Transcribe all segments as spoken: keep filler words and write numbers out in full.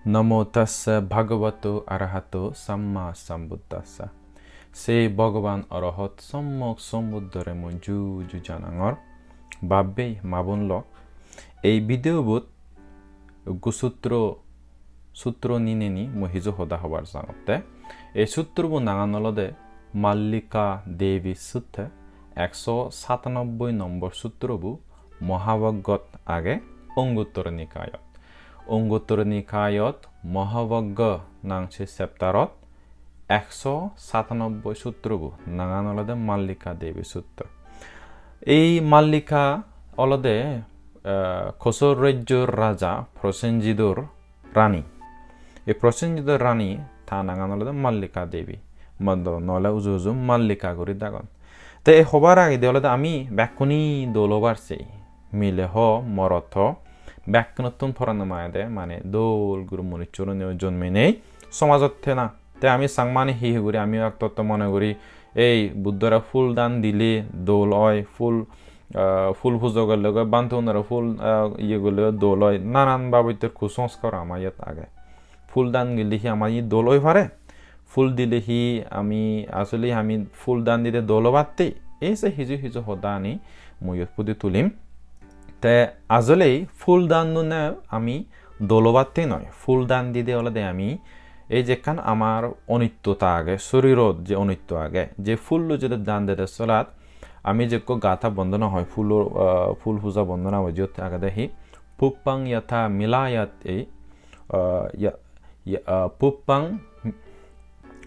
Namo tassa bhagavato arahato samma sambuddhassa. Se Bhagavan Arahat Sammok Sambuddhore mui ju ju janangor. Babbei mabon lok. Ei video bot ekko sutro, sutro nineni mui hiju hoda hobar sangotte. Ei sutro bo nangan olode Mallika Devi Sutta, ekso satanobboi nombor sutro bo Mahavaggot age Anguttara Nikayot. Anguttara Nikayot Mahavagga nang se chapterot ekso satanobboi sutro bo nangan olode Mallika Devi Sutta. Ei Mallika olode, eh, Kosol rajyor raja Prosenjidor rani. Ei Prosenjidor rani ta nangan olode Mallika Devi. Mondo nole uju uju Mallika guri dagon. Te ei hobar agede olode ami bekkune dol obar sei. Mile ho, morot ho, bekkunottun porane mayede, mane dol guri manuchchuneo jonminei somajot thena. Te ami Changmani hi hi guri, ami okto okto mone guri, ei Buddhore phul dan dile dol oi, phul, ah, phul pujo gorle goi, bhante unore phul, ah, iye gorle dol oi, nanan babottor kusongskar ama iyot age. Phul dan dile hi ama iyot dol oi pare? Phul dile hi ami asole ami phul dan dide dol obatte? Ei se hiju hiju hoda ani mui iyot pudi tulim. Te asole phul dan dune ami dol obatte noi. Phul dan dide olode ami ei je ekkan amar onittota age, sorirot je onitto age, je phullo jede dan dede solat, ami je ekko gatha bondona hoi, phulo, ah, phul puja bondona hoi, jiyot agede hi, "Puppang yatha milayati, ah, ya-, ya-, ah, puppang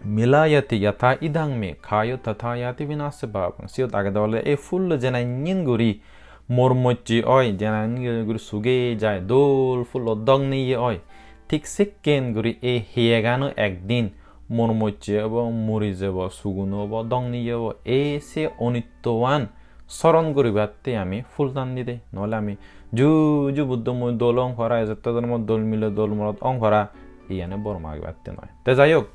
milayati yatha idang me, khayo tathayati vinassa bhavang." Siyot agede ole ei phullo jenanyen guri mor mocche oi, jenanyen guri suge jai, dol phullo dog niye oi, thik sekken guri ei hiyegano ekdin mor mocche obo, muri jebo, suguno obo, dog niye obo. Ei se onittoan soron guribatte ami phul dan dide. Nohole ami ju ju Buddho mui dol ong para, ejotte jonmot dol mile dol morot ong para, iyane bor magibatte noi. Te jai hok,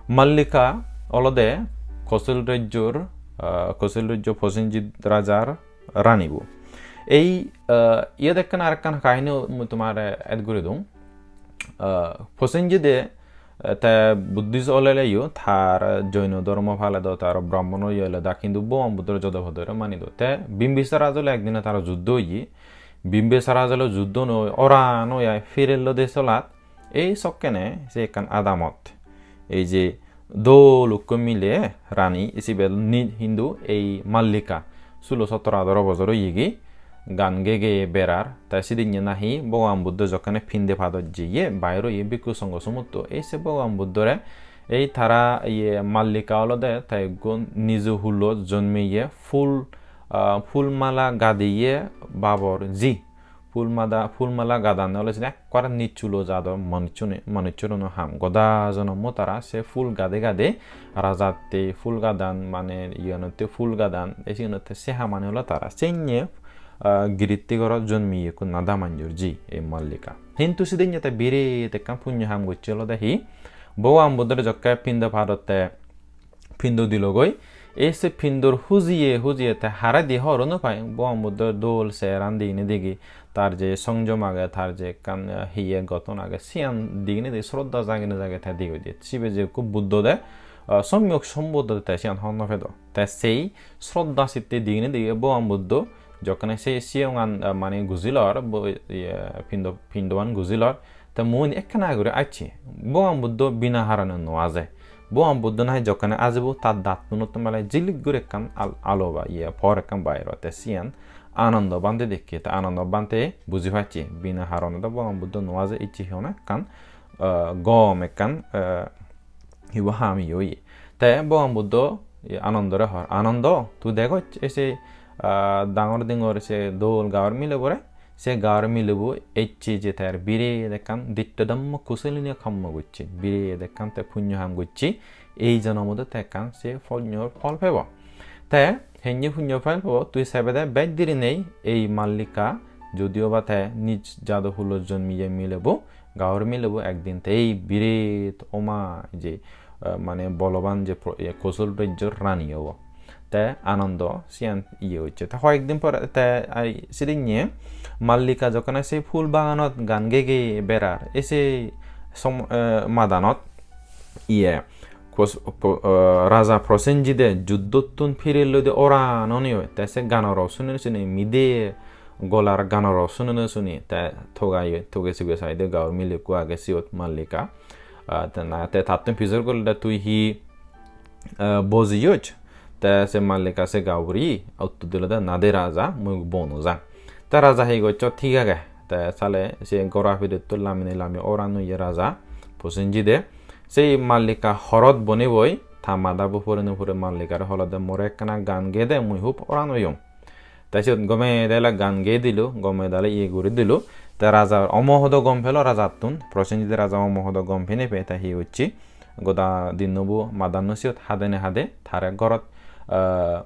Mallika olode Kosol rajyor, ah, Kosol rajyo Prosenjit rajar rani bo. Ei, ah, iyot ekkan arekkan kahini mui tomare add guri dong. Ah, Prosenjide, eh, te Buddhist oleleyo, tar Jaino dhormo paledo, tar Brahmon oye oledak, hintu Bhogoban Buddhore jodo podore manido. Te Bimbisar ajole ekdine tara juddho oye. Bimbisar ajole juddho noi, oran oi ai firello de solat. Ei sokkene se ekkan adamot, ei je dol ukko mile rani, sibe ni-, hintu ei Mallika sulo sottor adoro bojor oyegi, gaan geye geye berar. Te sidinne nahi Bhogoban Buddho jokkene pinde padot jeye, bair oye bhikkhu songho somutto. Ei se Bhogoban Buddhore ei tara, iye, Mallika olode te ekko nijo hulot jonmeye, phul, ah, phul mala gadeye babor ji. Phul mada-, phul mala gadanne ole sini ekkore nichulo jador manuchchune, manuchchuno ham. Goda jonommo tara se phul gade gade, rajatte phul gadan, mane iyenotte phul gadan, ei siyenotte se hamani ole tara. Senne, ah, giritti gorot jonmiye ekko nada manjor ji ei Mallika. Hintu sidinne te biret ekkan punyo ham gocche olode hi, Bhogoban Buddhore jokke pindo padotte pindo dilogoi. Ei se pindor hujiye hujiye te haredi hobor no pai, Bhogoban Buddho dol seran digine digi, tar je songjom age, tar je ekkan, eh, hiye goton age, siyan digine digi sroddha jagine jage te digoi de. Sibe je ekko Buddho de, ah, Somyok Sombuddho de, te siyan hobor no pedo. Te sei sroddha sitte digine digi Bhogoban Buddho jokkene se siyongan, ah, mane gujilor, bo-, iye, pindo, pindoan gujilor, te muoni ekkena guri acche. Bhogoban Buddho bina harone no aje. Bhogoban Buddho nahi jokkene ajebo, tar dattunot mane jilik guri ekkan al-, alo ba, iye, por ekkan bair oi. Te siyan Anando Bhante dekke, te Anando Bhante buji pacche, bina harone do Bhogoban Buddho no aje, icche hi honne ekkan, ah, gom ekkan, ah, hibo ham iye oye. Te Bhogoban Buddho, iye, Anandore hor, "Anando, tui degoj, ei se, ah, dangor dingor se dol gaor milebore?" Se gaor milebo ecche je tar biret ekkan dittho dhammo kusalini kammo gocche, biret ekkan te punyo ham gocche, ei jonomot te ekkan se punyor phol pebo. Te henne punyo phol pebo, tui sebede bej diri nei, ei Mallika, jodio ba te nij jado hulot jonmiye milebo, gaor milebo, ekdin te ei biret oma je, eh, mane boloban je pro-, eh, Kosol rajyor rani obo. Te Anando siyan iye hocche. Te hoyekdin pore te ai sidinne Mallika jokkene se phul baganot gaan geye geye berar, ei se som-, eh, madanot iye, kos-, ko-, eh, raja Prosenjide juddottun phirelloi de oran onei oi, te se ganoro suni suni mide golar ganoro suni suni te togai oi, toge suge saide gaur mile ekko age siyot Mallika. Ah, te na, te tattun pujor gorede tui hi, eh, bojiyoj? Te se Mallika se gauri uttor dilo de, "Na de raja, mui bono jang." Te raja hi goccho, "Thik age." Te sale se gora pidettun lamine lami oran oye raja Prosenjide. Sei Mallika horot boniboi ta madabo pure no pure Mallikare olode, "More ekkana gan gei de, mui hub oran oyong." Te siyot gome dale gan gei dilo, gome dale iye guri dilo. Te raja omohodo gom pelo rajattun, Prosenjide raja omohodo gom pene pe te hi gocche, goda dinnobo madanno siyot hadene hade tare gorot, ah,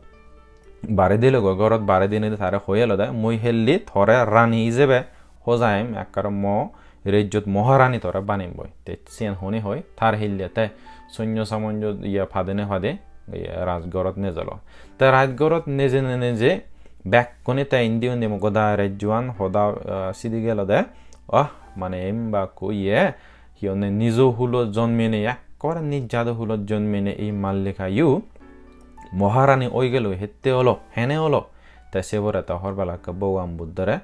bare dilogoi, gorot bare dinei tare hoi elode, "Mui helli tore rani ijebe hojaim, ekkere mo rejjot Moharani tore banimboi." Te siyan huni hoi, tar hille te sonyo samonyo iye padene pade, iye rajgorot nejelo. Te rajgorot nejene neje bekkune te indi undi goda rejjoan hoda, ah, sidi gelode, ah, mane embakku iye, hi honne nijo hulot jonmine, ekkore nijjado hulot jonmine ei Mallikayo Moharani oi gelo, hette olo, hene olo? Te se pore te hor belakke Bhogoban Buddhore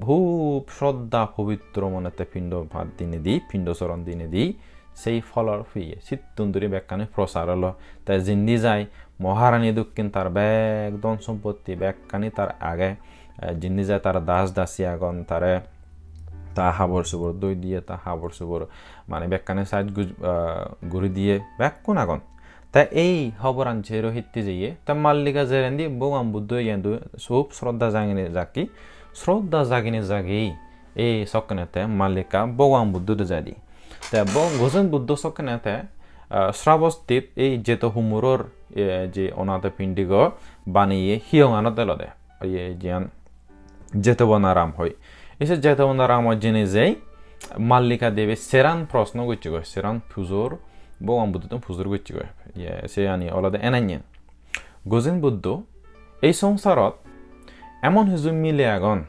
hub sroddha pobitro mone te pindo pat dinedi, pindo soron dinedi, sei pholor piye. Sittun duri bekkani prosar olo. Te jindi jai Moharani dokken tar bek dhon sompotti bekkani tar age. Eh, jindi jai tar das dasi agon, tare ta habor subor doi diye, ta habor subor mane bekkani saj guj-, ah, guri diye bekkun agon. Te ei hoboran sero hitte jeye, te Mallika jerendi Bhogoban Buddho iyendu sub sroddha jagine jaggi, sroddha jagine jaggi ei sokkene te Mallika Bhogoban Buddho do jaidi. Te Bo-, Gozen Buddho sokkene te, ah, Sravostit ei Jeto humuror, eh, je Onatho Pindigo baneye hiyonganot elode. Oye jiyan Jetobanaram hoi. Ese Jetobanaramot jeinei jei Mallika Devi seran proshno gocchegoi, seran pujor, Bhogoban Buddhottun pujor gocchegoi. Ye, seyani olode enanyen. Gozen Buddho, ei songsarot emon hiju mile agon,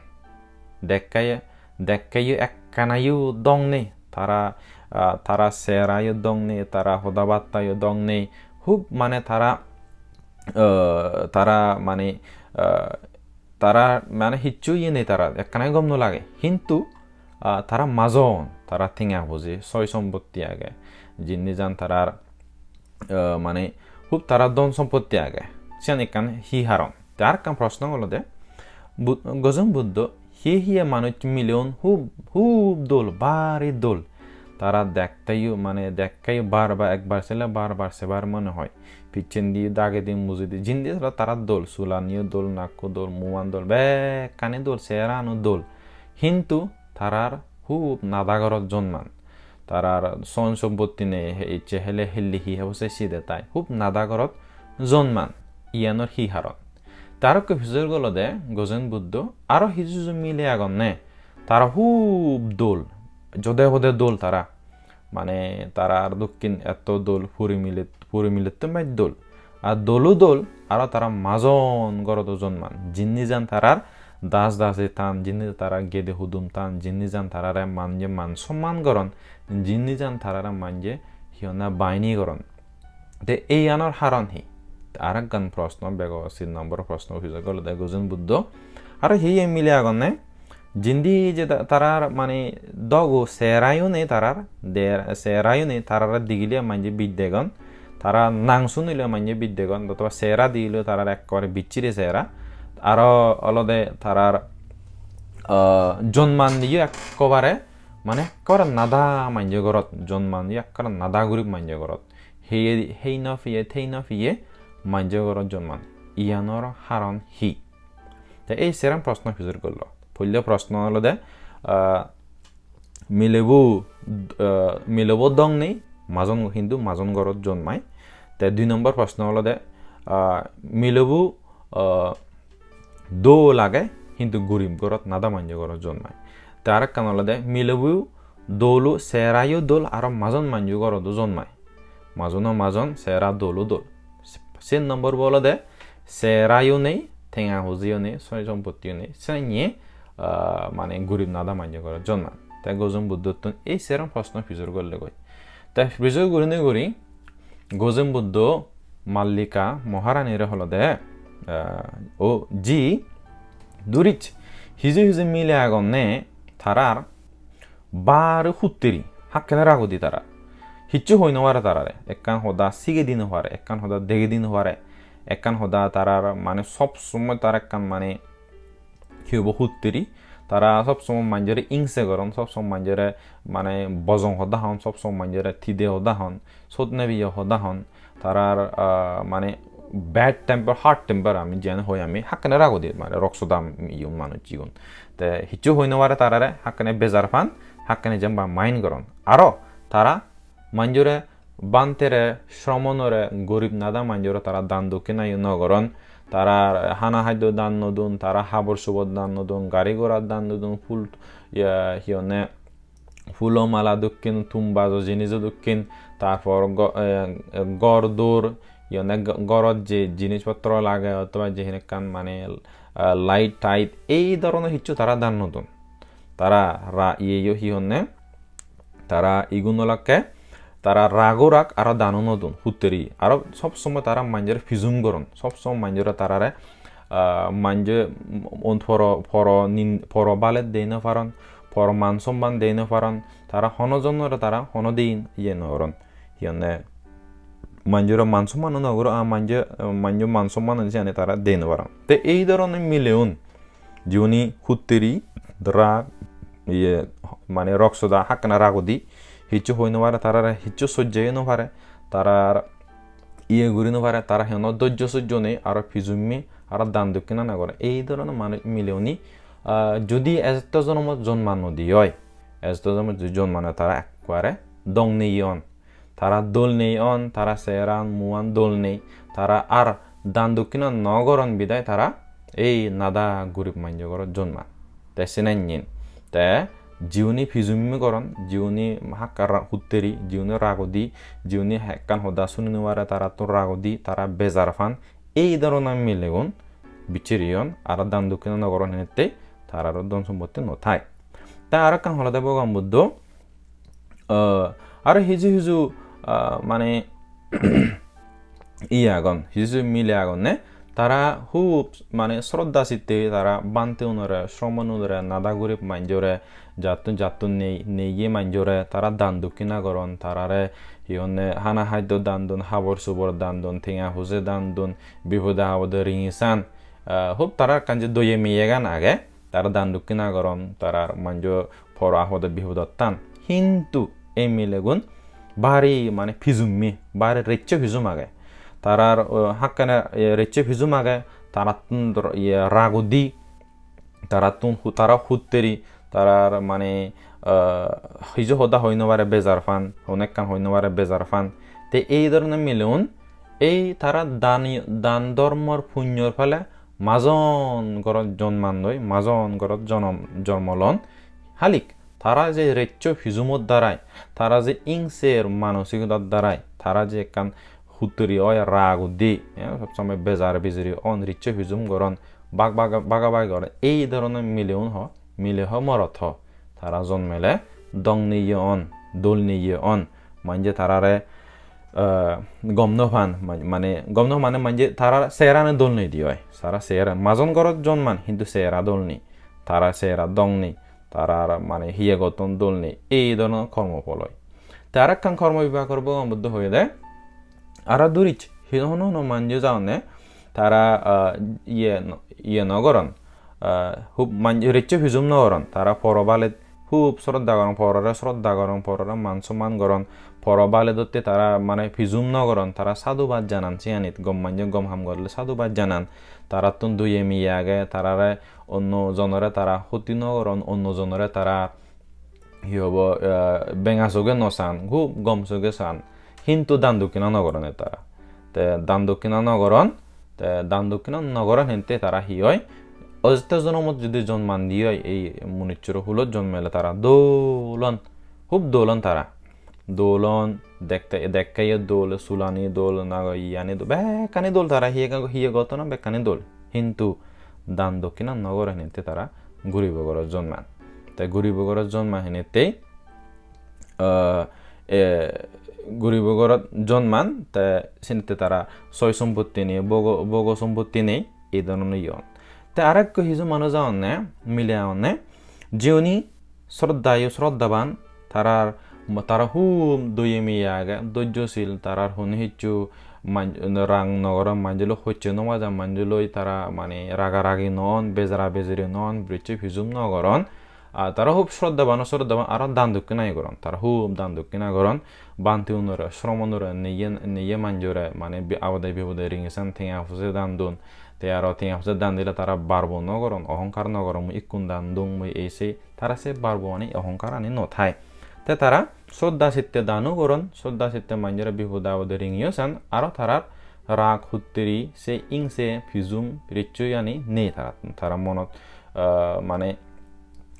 dekkaye, dekkayo ekkanayo dong nei, tara, ah, tara serayo dong nei, tara hoda battayo dong nei, hub mane tara, ah, tara mane, ah, tara mane hissu iye nei, tara ekkana gom no lage. Hintu, ah, tara majon, tara tenga puji, soy sompotti age, jinni jan tarar, ah, mane hub tara dhon sompotti age. Siyan ekkan hi haron? Te ar ekkan proshno olode, Bu-, Gozen Buddho, hiye hiye manuj mileyon hub, hub dol, bari dol. Tara dekteyo, mane dekkeyo bar bar, ekbar sele bar bar sebar mone hoi. Picchendi, dagedi, mujedi, jindi sele tara dol, sulaniyo dol, nakko dol, muan dol, bekkani dol, serano dol. Hintu tarar hub nada gorot jonman. Tarar son sompotti nei, he icche hele hilli hi hebo se side tai. Hub nada gorot jonman. Iyanor hi haron? Te arokko pujor olode Gozen Buddho, aro hiju hiju mile agonne. Tara hub dol, jode hode dol tara. Mane tarar dokkin etto dol, puri milet-, puri milettun bej dol. Ar dolu dol, aro tara majon gorot jonman. Jinni jan tarar das dasi tan, jinni jan tarar gede hudum tan, jinni jan tarare manje man somman goron, jinni jan tarare manje hi honna baini goron. Te eiyanor haron hi? Te arekkan proshno, bego sin nombor proshno pujor olode Gozen Buddho. Aro hiye mile agonne, jindi je ta-, tarar mane dogo serayo nei tarar, de-, serayo nei, tarare digile manje bij degon, tara nang sunile manje bij degon, otoba sera digile tarar ekkore bichire sera. Aro olode tarar, ah, jonman diyo ekkobare, mane ekkore nada manje gorot, jonman diyo ekkore nada gurip manje gorot. Heye, hei no piye, tei no piye manje gorot jonman. Iyanor haron hi? Te ei seran proshno pujor gollo. Poillo proshno olode, ah, milebo, ah, milebo dong nei, majon, hintu majon gorot jonmai. Te dui nombor proshno olode, ah, milebo, ah, dol age, hintu gurib gorot, nada manjo gorot jonmai. Te arekkan olode milebo dolo, serayo dol, aro majon manjo gorodo jonmai. Majono majon, sera dolo dol. Sen nombor bo olode serayo nei, tenga hujiyo nei, soy sompottiyo nei. Seniye, ah, mane gurib nada manjo gorot jonman. Te Gozen Buddhottun ei seron proshno pijor gorlegoi. Te pijor gurinei guri Gozen Buddho Mallika Maharanire holode, eh, "O ji, durich, hiju hiju mile agonne, tarar bar hutteri, hakkene ragodi tara. Hissu hoi no pare tarare. Ekkan hoda sige di no pare, ekkan hoda dege di no pare, ekkan hoda tarar mane sob somoi tar ekkan mane hi hobo hutteri. Tara sob somoi manjore ingse goron, sob somoi manjore mane bojong hoda hon, sob somoi manjore tide hoda hon, sot nebiye hoda hon." Tarar, ah, mane bad temper, hot temper ami jiyan hoi ami, hakkene ragodi, mane rok sodam iyun manuj igun. Te hissu hoi no pare tarare, hakkene bejar pan, hakkene jemba mind goron. Aro tara manjore, bantere, shromonore, gorib nada manjore tara dan dokkina yo no goron. Tara hana haddo dan no don, tara habor subor dan no don, gari gora dan no don, phul, ya, hi honne, phulo mala dokken, tum bajo jinijo dokken, tarpor go-, eh, gor dor, hi honne, go-, gorot je jinis potro lage, otoba je hinekkan mane, eh, light tight, ei dhoronor hissu tara dan no don. Tara ra-, iye yo hi honne, tara igun olakke, tara rago rag aro dano no don, hutteri. Aro sob somoi tara manjore pijum goron, sob somoi manjore tarare, ah, manje on poro, poro nin-, poro balet dei no paron, poro man somman dei no paron, tara hono jonore tara hono din iye no goron. Hi honne, manjore man somman no goro, a manje, manjo man somman siyani tara dei no paron. Te ei dhoronor mileun, jiuni hutteri, rag, iye, mane rok soda, hakkana ragodi, hissu hoi no pare, tarare hissu sojjei no pare, tarar iye guri no pare, tara hi honne dojjo sojjo nei, aro pijummi, aro dan dokkina no gore. Ei dhoronor manuj mileuni, ah, judi ejetto jonomot jonman no di oi, ejetto jonomot judi jonmane tara ekkubare dong nei on. Tara dol nei on, tara seran muan dol nei, tara ar dan dokkina no goron bidai tara ei nada gurib manjo gorot jonman. Te sinenyin. Te jiuni pijummi goron, jiuni hakkar hutteri, jiuni ragodi, jiuni ekkan hoda suni no pare tarattun ragodi, tara bejar pan, ei dhoronor milegun bichiriyon, aro dan dokkina no goron henette tararo dhon sompotti no thai. Te aro ekkan holode Bhogoban Buddho, ah, aro hiju hiju, ah, mane iye agon, hiju hiju mile agonne, tara hub mane sroddha sitte tara bhante unore, shromonore, nada gurib manjore, jattun jattun nei, neiye manjore, tara dan dokkina goron, tarare hi honne hana haddo dan don, habor subor dan don, tenga puje dan don, bipode apode ringi san, ah, hub tara ekkan je doye miyegan age, tara dan dokkina goron, tara manjo poro apode bipodottan. Hintu ei milegun bari mane pijummi, bari recche pijum age. Tarar, o, hakkene, e, recche pijum age, tarattun dor-, iye, ragodi, tarattun hu-, tara hutteri, tarar mane, ah, hiju hoda hoi no pare bejar pan, hono ekkan hoi no pare bejar pan. Te ei dhoronor mileun ei tara dan, dan dhormor punyor phale majon gorot jonmandoi, majon gorot jonom, jormo lon. Halik, tara je reccho pijumor darai, tara je ingser manosikodar darai, tara je ekkan hutteri oi rag uddi, eh, sob somoi bejar bijiri on, reccho pijum goron, bag, bag, bagabagi goron. Ei dhoronor mileun ho, mile ho morot ho, tara jonmele dong neye on, dol neye on, manje tarare, eh, gom no pan, ma-, mane gom no mane manje tarar seherani dol nei di oi. Tara seher-, majon gorot jonman, hintu sehera dol nei, tara sehera dong nei, tarar mane hiye gotton dol nei, ei dhoronor kormo phol oi. Te arekkan kormo bibhagor Bhogoban Buddho hoyede, aro durich, hi hono hono manje agonne, tara, ah, iye no, iye no goron, ah, hub man-, reccho pijum no goron, tara poro balet hub sroddha goron, porore sroddha goron, porore man somman goron, poro baledotte tara mane pijum no goron, tara sadhubad janan siyanit, gom manje gom ham gorle sadhubad janan, tarattun duye miye age, tarare onno jonore tara hoti no goron, onno jonore tara hi hobo, eh, benga soge no san, hub gom soge san, hintu dan dokkina no goron tara. Te dan dokkina no goron, te dan dokkina no goron hente tara hi oi? Ojette jonomot judi jonman di oi, ei munuchoro hulot jonmele tara dol on, hub dol on tara. Dol on, dekte, dekkeyo dol, sulani dol, nago iyani dol, bekkani dol tara, hiye, hiye gotton bekkani dol. Hintu dan dokkina no goron hente tara guribo gorot jonman. Te guribo gorot jonma henette, ah, e, guribo gorot jonman, te senette tara soy sompotti nei, bogo, bogo sompotti nei, ei dhoronor iye on. Te arekko hiju manuj agonne, mile agonne, jiuni sroddhayo, sroddhaban, tarar, tara hub doye meye age, dojjosil, tarar hono hissu man-, rag no goron, manjoloi hocche no majan, manjoloi tara mane ragaragi no on, bejara bejeri no on, bicche pijum no goron. Ar tara hub sroddhaban, sroddhaban aro dan dokkina goron. Tara hub dan dokkina goron. Bhanteunore, sromonore, neye, neye manjore, mane bi-, abode bipode ringi san tenga poje dan don. Te aro tenga poje dan dile tara barbo no goron, ohonkar no goron, mui ikkun dan dong, mui ei sei. Tara se barbo ani, ohonkar ani no thai. Te tara sroddha sitte dano goron, sroddha sitte manjore bipode abode ringiyo san, aro tarar rag, hutteri, se ingse, pijum, ricchoi ani nei tara, tara monot, ah, mane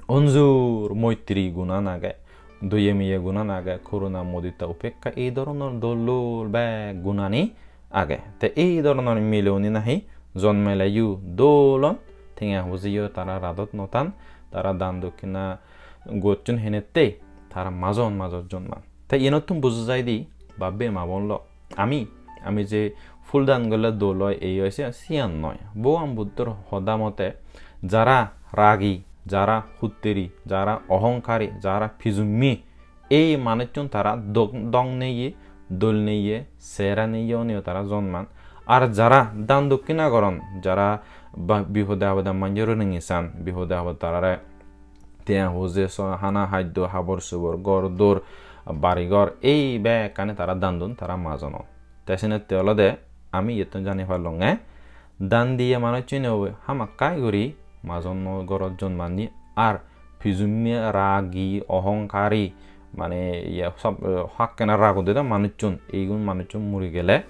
onjur moitri gunan age, doye meye gunan age, koruna, mudita, upekka, ei dhoronor dol dol bek gunani age. Te ei dhoronor mileuni nahi jonmeleyo dol on, tenga pojeyo tara radot no tan, tara dan dokkina gocchon henette tara majon majot jonman. Te iyenottun buja jaide, bab-bei ma-bon lok, ami, ami je phul dan gorle dol oi, ei oi, se-, siyan noi. Bhogoban Buddhor hoda mote jara ragi, jara hutteri, jara ohonkari, jara pijummi, ei manuchun tara dok-, dong neye, dol neye, sera neye oneyo tara jonman. Ar jara dan dokkina goron, jara ba-, bipode apode manjore ringi san, bipode apode tarare tenga poje, so-, hana haddo, habor subor, ghor dor, bari ghor, ei bekkani tara dan don, tara majon on. Te senette olode ami iyottun jani pallonge, dan diye manuchchune obo hamakkai guri majon no gorot jonmani, ar pijummi, ragi, ohonkari, mane iye sob, hakkena rag udede manuchchun, eigun manuchchun muri gele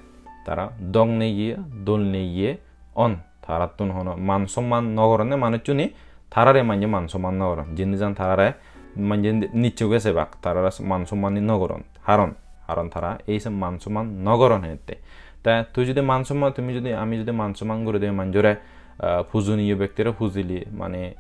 tara dong neye, dol neye on. Tarattun hono man somman no goronne manuchchune, tarare manje man somman no goron. Jindi jan tarare manje nichchoge sebak, tarare man somman no goron. Haron, haron tara ei se man somman no goron henette. Te tui jodi man somman, tumi jodi, ami jodi man somman guri de manjore, ah, pujoniyo bektire pujile, mane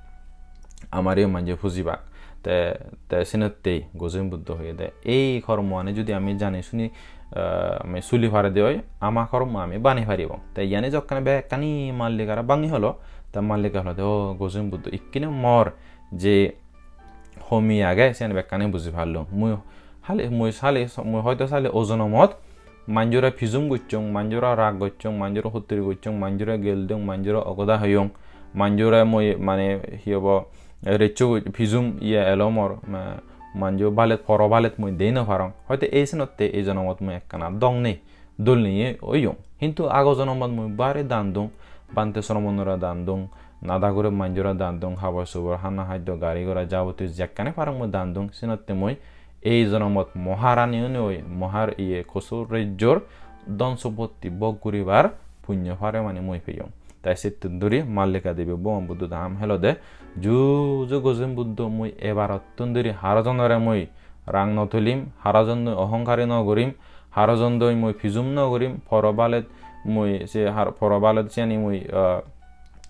amare manje pujibak. Te, te senottei Gozen Buddho hoyede, ei kormoani jodi ami jani suni, ah, ami suli parede oi, ama kormo ami bani paribong. Te iyani jokkene bekkani Mallikare bangi holo, te Mallika holode, "O Gozen Buddho, ikkine mor je homi age, siyan bekkani buji parlung. Mui hali, mui sali, mui hoito sali ojonomot manjore pijum gocchong, manjore rag gocchong, manjore hotteri gocchong, manjore gel dong, manjore ogoda hoyong, manjore mui mane hi hobo, reccho pijum iye elo mor, ma-, manjo balet, poro balet mui dei no parong. Hoito ei senotte ei jonomot mui ekkana dong nei, dol nei oyong. Hintu ago jonomot mui bare dan dong, bhante sromonore dan dong, nada guri manjore dan dong, habor subor, hana haddo, gari gora, jabotiyo jekkani parong mui dan dong, senotte mui ei jonomot Maharani onei, Mahar iye Kosol rejjor dhon sompotti bhog guribar punyo pare mani mui peyong." Te settun duri Mallika Devi Bhogoban Buddho daham helode, "Ju ju Gozen Buddho, mui ebarottun duri haro jonore mui rang no tulim, haro jondoi ohonkari no gurim, haro jondoi mui pijum no gurim, poro balet mui se har-, poro balet siyani mui, ah,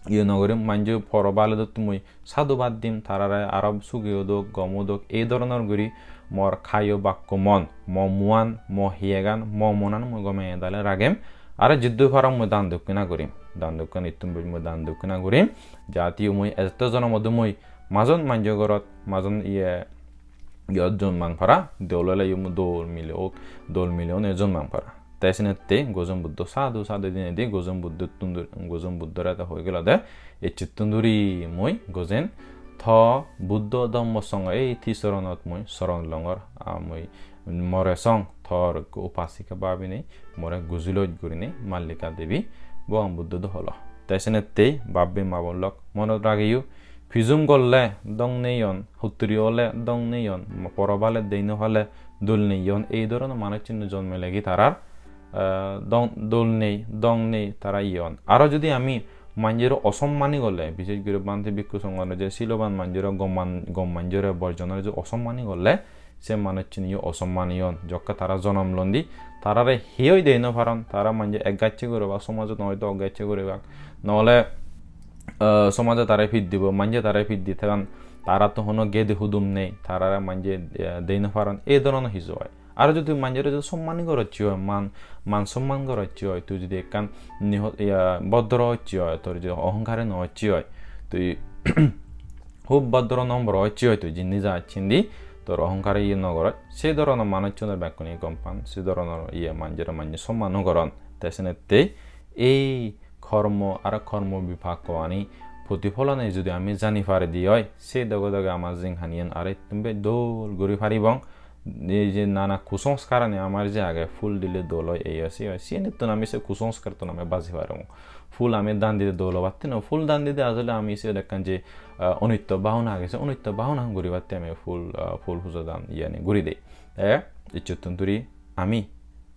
iye no gurim, manjo poro baledot mui sadhubad dim, tarare aro sugi odok, gom odok, ei dhoronor guri mor kayo bakko mon, mo muan, mo hiyegan, mo monan mui gome dale ragem. Aro jiddur parong mui dan dokkina gurim, dan dokkina ittun bej mui dan dokkina gurim, jatiyo mui ejette jonomot mui majon manjo gorot, majon iye, iyot jonmang para, dol ole yo mui dol mile ok, dol mile one jonmang para." Te senotte Gozen Buddho sadhu sadhu dinedi Gozen Buddhottun dur-, Gozen Buddhore te hoi gelode, "Ecchettun duri mui Gozen to Buddho Dhammo Sangho ei tisoronot mui soron longor, a mui more song tor ekko upasika babinei more gujiloj," gurinei Mallika Devi Bhogoban Buddho do holo. Te senotte bab-bei ma-bon lok monot ragiyo, pijum golle dong nei on, hutteri ole dong nei on, poro balet dei no pale dol nei on, ei dhoronor manuchchun jonmele gi tarar, eh, dong, dol nei, dong nei, tara iye on. Aro jodi ami manjore osommani golle, bises guri bhante bhikkhu songhore je siloban manjore, gom man-, gom manjore, borjonore je osommani golle, se manuchchuniyo osommani on. Jokke tara jonom londi, tarare hiyoi dei no paron, tara manje ek gacche guribak, somajot hoito ek gacche guribak. Nole, eh, somaje tare pit dibo, manje tare pit di, teban tara to hono gede hudum nei, tarare manje, eh, dei no paron, ei dhoronor hiju oi. Aro jodi manjore jodi somman gorocche oi, man, man somman gorocche oi, tui jodi ekkan niho-, iya, bhodro ocche oi, tor jodi ohonkari no ocche oi, tui hub bhodro nombro ocche oi, tui jindi ja indi tor ohonkari iye no goroj, sei dhoronor manuchchunor bekkune gom pan, sei dhoronor iye manjore manje somman no goron. Te senettei ei kormo aro kormo bipakko ani protipholone jodi ami jani pari di oi, sei doge doge amar jinghaniyan aro ekdom bej dol guri paribong. Ei je nana kusongskar ani amar je age, phul dile dol oi, ei oi, sei oi, siyanittun ami, se kusongskar tun ami baji paribong. Phul ami dan dide dol obatte noi, phul dan dide asole ami siyot ekkan je, ah, onitto bahona age, se onitto bahona guribatte ami phul, ah, phul pujo dan iyani guri dei. Te icchottun duri ami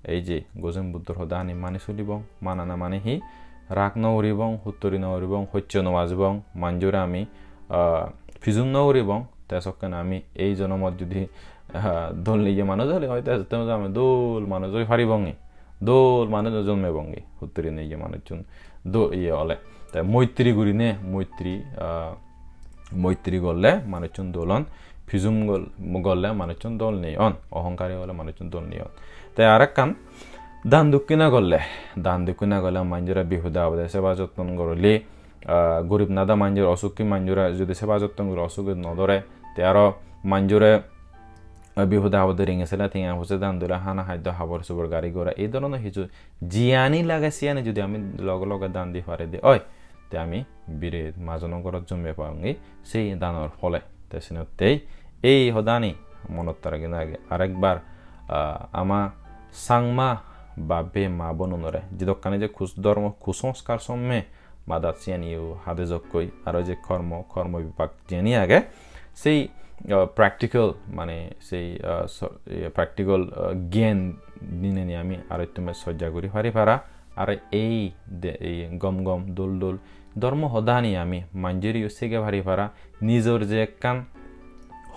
ei je Gozen Buddhor hodani mani solibong, manana mani hi, rag no guribong, hutturi no guribong, hojje no bajibong, manjore ami, ah, pijum no guribong, te sokken ami ei jonomot judi, ah, dol niye manuj ole, oi te sotte ami dol manuj oi paribonge, dol manuj oi jonmebonge, hutturi niye manuchchun do-, iye ole. Te moitri gurine, moitri, ah, moitri golle manuchchun dol on, pijum gol-, golle manuchchun dol nei on, ohonkari golle manuchchun dol nei on. Te arekkan, dan dukkina golle, dan dukkina golle manjore bihude abode seba jotton gorile, ah, gorib nada manjor, osukki manjore jodi seba jotton gori, osuge no dore, te aro manjore, ah, bihude abode ringe sele tenga poise dan dole, hana haddo habor subor gari gora, ei dhoronor hiju jiyani lage siyani jodi ami loge loge dan di pari de oi, te ami biret majono gorot jomme panggi sei danor phole. Te senottei ei hodani monot ragina age. Arekbar, ah, ama Changma bab bei ma bonunore jidokkani je kus-, dhormo kusongskar somme madat siyaniyo hade jokkoi, aro je kormo, kormo bipak jiyani age, sei, ah, practical, mane sei, ah, so-, eh, practical, ah, gyan dineni ami aro ekdom sojja guri pari para, aro ei de-, ei gom gom dol dol dhormo hodani ami manjoriyo sege pari para, nijor je ekkan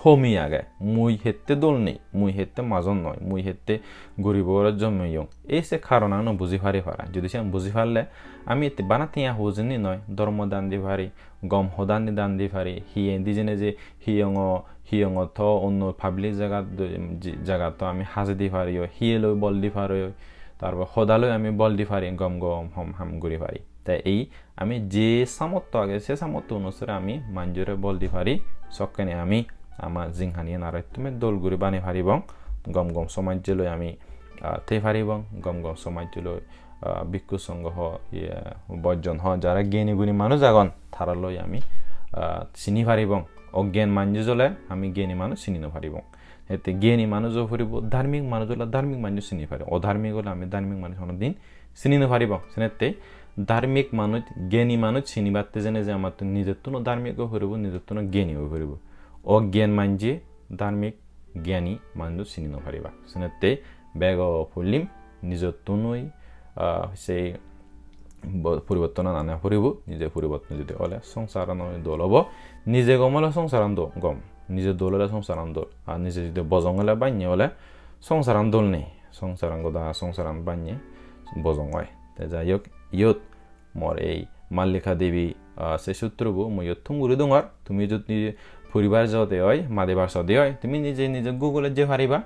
homi age, mui hette dol nei, mui hette majon noi, mui hette goribo ghorot jonmeyong. Ei se karonano buji pari para. Jodi siyan buji parle ami ette bana tenga hujenni noi, dhormo dan di pari, gom hodani dan di pari, hiye di jene je hiyongo, hiyongo to onno public jagat, je-, jagat to ami haje di pari, hiye loi bol di pari, tarpor hoda loi ami bol di pari, gom gom hom ham guri pari. Te ei ami je samortho age, se samortho onusare ami manjore bol di pari, sokkene ami ama jinghaniyan aro ekdome dol guri bani paribong, gom gom somajje loi ami, ah, thei paribong, gom gom somajje loi, ah, bhikkhu songho ho, iye, bojjon ho, jara gyani guni manuj agon, tara loi ami, ah, sini paribong. Ogyan manuj ole ami gyani manuj sini no paribong. Ette gyani manuj o puribo, dharmik manuj ole dharmik manuj sini paribo. Odharmik ole ami dharmik manuj hono din sini no paribo. Senette dharmik manuj, gyani manuj sinibatte jene je amattun nijottun o dharmik o puribo, nijottun o gyani o puribo. Ogyan manje dharmik gyani manuj sini no pariba. Senette bego pulim nijottunoi, ah, sei bo-, poribortonan ana poribo. Nije poriborton jodi ole songsaran dol obo, nije gom ole songsaran do-, gom, nije dol ole songsaran dol, ar nije jodi bojong ole banye ole songsaran dol nei, songsaran goda songsaran banye bojong oi. Te jai hok, iyot mor ei Mallika Devi, ah, se sutrobo mui iyot thum guri dongor. Tumi jodi puribar jode oi, madibar jode oi, tumi nije nije Google-ot jei pariba.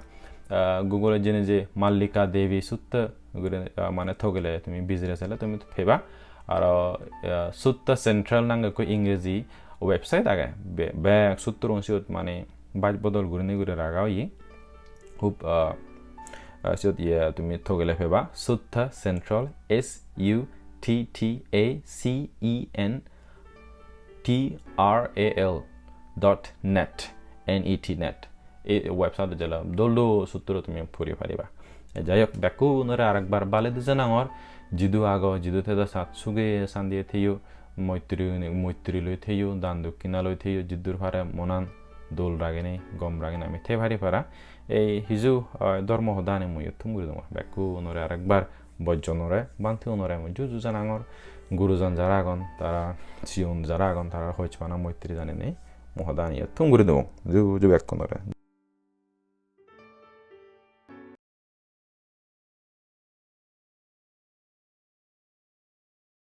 Ah, Google-ot jeinei je Mallika Devi Sutta guri, ah, mane thogele tumi bijire sele tumi peba. Aro, ah, Sutta Central nange ekko Ingreji website age. Be-, bek sutro un siyot mane baj bodol gurinei guri raga oye. Hub, ah, ah, siyot iye tumi thogele peba. Sutta Central, S U T T A C E N T R A L dot net, N E T net. Ei website-ot jele dol dol sutro tumi puri pariba. E jai hok, bekkunore arekbar baledi janangor, jidu ago, jidu thedo sat suge sandiye theyo, moitri, moitri loi theyo, dan dokkina loi theyo, jiddur pare monan dol raginei, gom raginei ami thei pari para. Ei hiju, ah, dhormo hodani mui iyot thum guri dongor. Bekkunore arekbar bojjonore, bhanteunore mui ju ju janangor. Gurujon jara agon, tara sigon jara agon, tara hojpana moitri janinei mui hodani iyot thum guri dongor. Ju ju bekkunore.